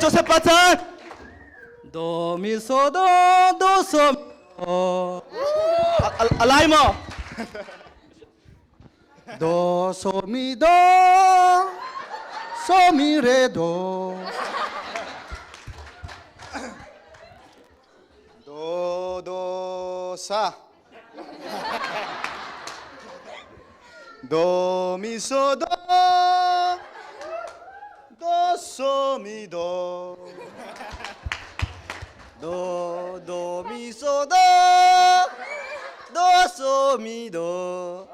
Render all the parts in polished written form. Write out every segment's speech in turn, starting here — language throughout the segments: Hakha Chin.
Joseph Pachan. Do mi so do do so do. Alai maw? Do so mi do so mi re do. Do do sa. Do mi so do. Do so mi do. Do do mi so do do so mi do.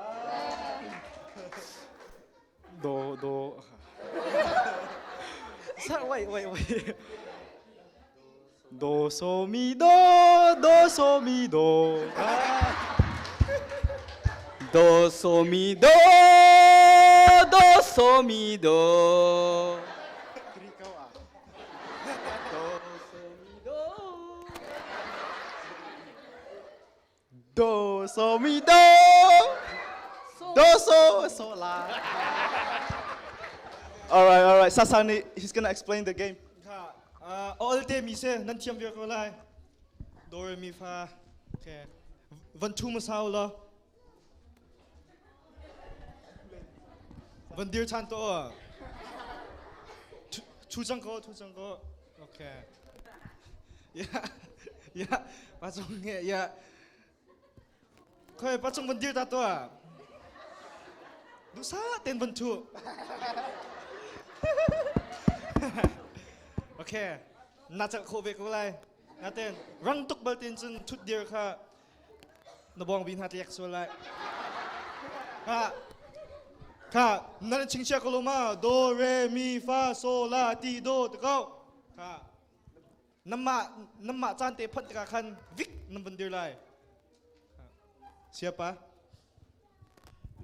Do do. Sa wait wait wait. Do so mi do do so mi do. Do so mi do do so mi do. Do so mi do. Do so so la. All right, all right. Sasani, he's gonna explain the game. Kha all te mi se nan thiam ve ko lai. Do re mi fa. Okay. Van thu ma sau lo. Van dir chan to. Chu chang ko, chu chang ko. Okay. Yeah. Yeah. Pa chung nge yeah. Khoi pa chung van dir ta to. Du sa ten van thu. Okay. Na chak kho ve ko lai. Na ten rang tuk bal tin cun thut dir kha na bong bin hat liak sual lai. Ha. Kha nan chingchia ko lo ma do re mi fa so la ti do te ko. Kha. Namah namah caan te phanh tikah khan vik nan van dir lai. Siapa?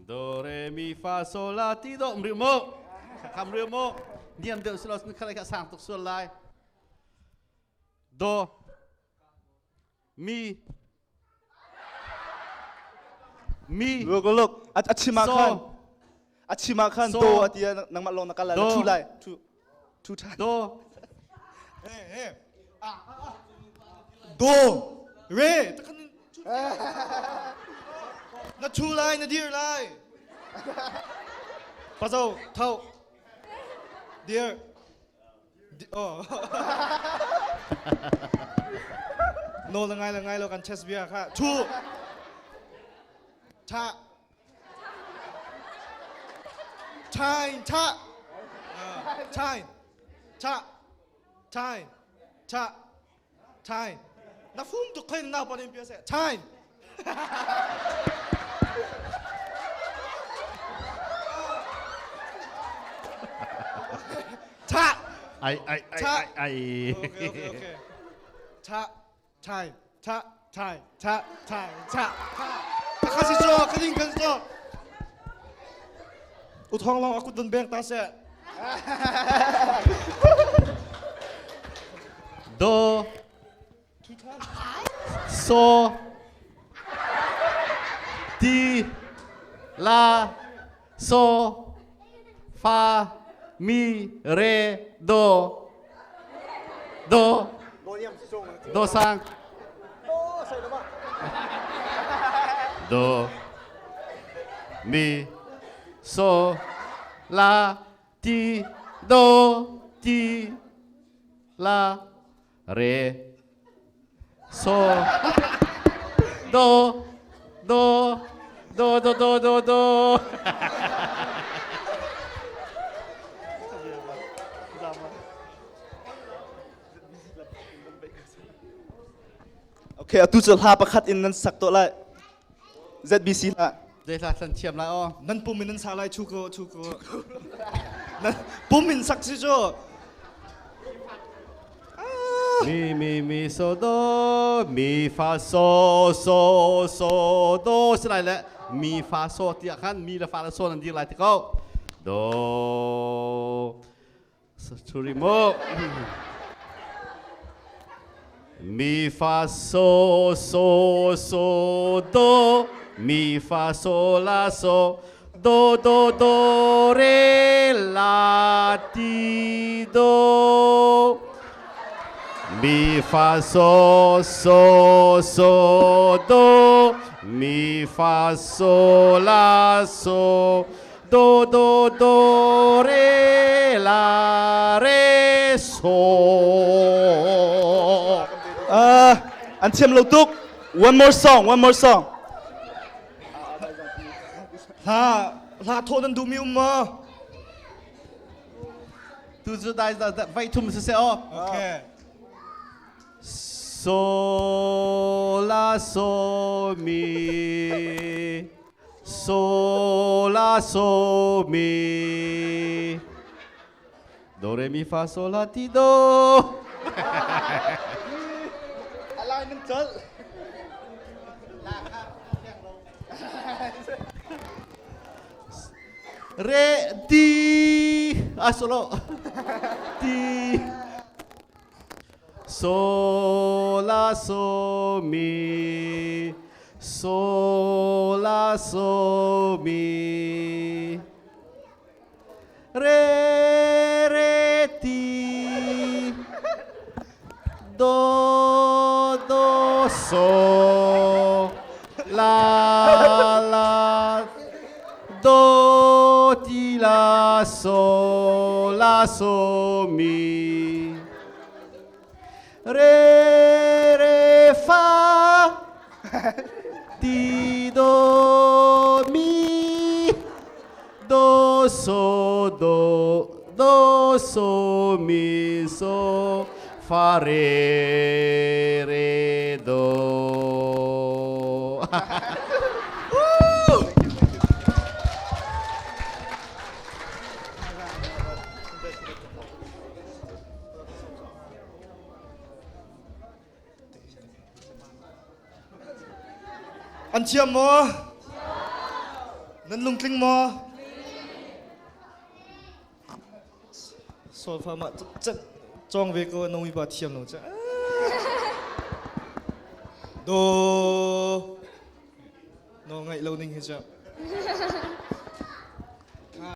Do re mi fa so la ti do mri mo. Kham ri mo. Niam deuh silo sun khalai kha sang tuk sual lai. Do mi mi Look, look. A chim ah So. khan. A chim ah khan So. do a ti nangmah lawng na kal lai. Do. Thu lai. Thu. Thu than. Do Eh eh. Do re takhan na thu lai na dir lai. Pazo thau dir. Oh. No la ngai la ngai lo kan chess bia kha. Thu. Tha. Time tha. Time. Tha. Time. Tha. Time. Na fum tuk khain na panin pia se. Time. Tha. Ai ai ai Tha. ai ai. Okay, okay, okay. Tha. Time. Tha. Time. Tha. Time. Tha. Tha. Kasi so, kaling kan so. Uthong long aku dun beng ta se. Do so ti la so fa mi re do do do sang do mi so la ti do ti la re so do do do do do do do. Okay, atu cu hla pakhat in nan sak to lai. ZBC hla. Zei hla san thiam lai aw. Nan pum in nan sa lai chu ko chu ko. Nan pum in sak si cu. Mi mi mi so do mi fa so so so do si lai le mi fa so tiah khan mi le fa le so nan dir lai ti ko. Do Churi mo. Mi fa so so so do mi fa so la so do do do re la ti do. Mi fa so so so do mi fa so la so do do do re la re so. An thiam lo tuk. One more song, one more song. Hla hla thawh nan duhmi um maw? Tu cu dai vai thum siseh aw. Okay. So la so mi so la so mi do re mi fa so la ti do. Alai nan col. Re ti a solo ti so la so mi so la so mi re re ti do do so la la do ti la so la so mi re re fa ti do mi do so do do so mi so fa re re do. An thiam maw? Nan lungtling maw? Solfa mah cawng ve ko nong pa thiam lo cha. Do no ngaih lo ning hi cha.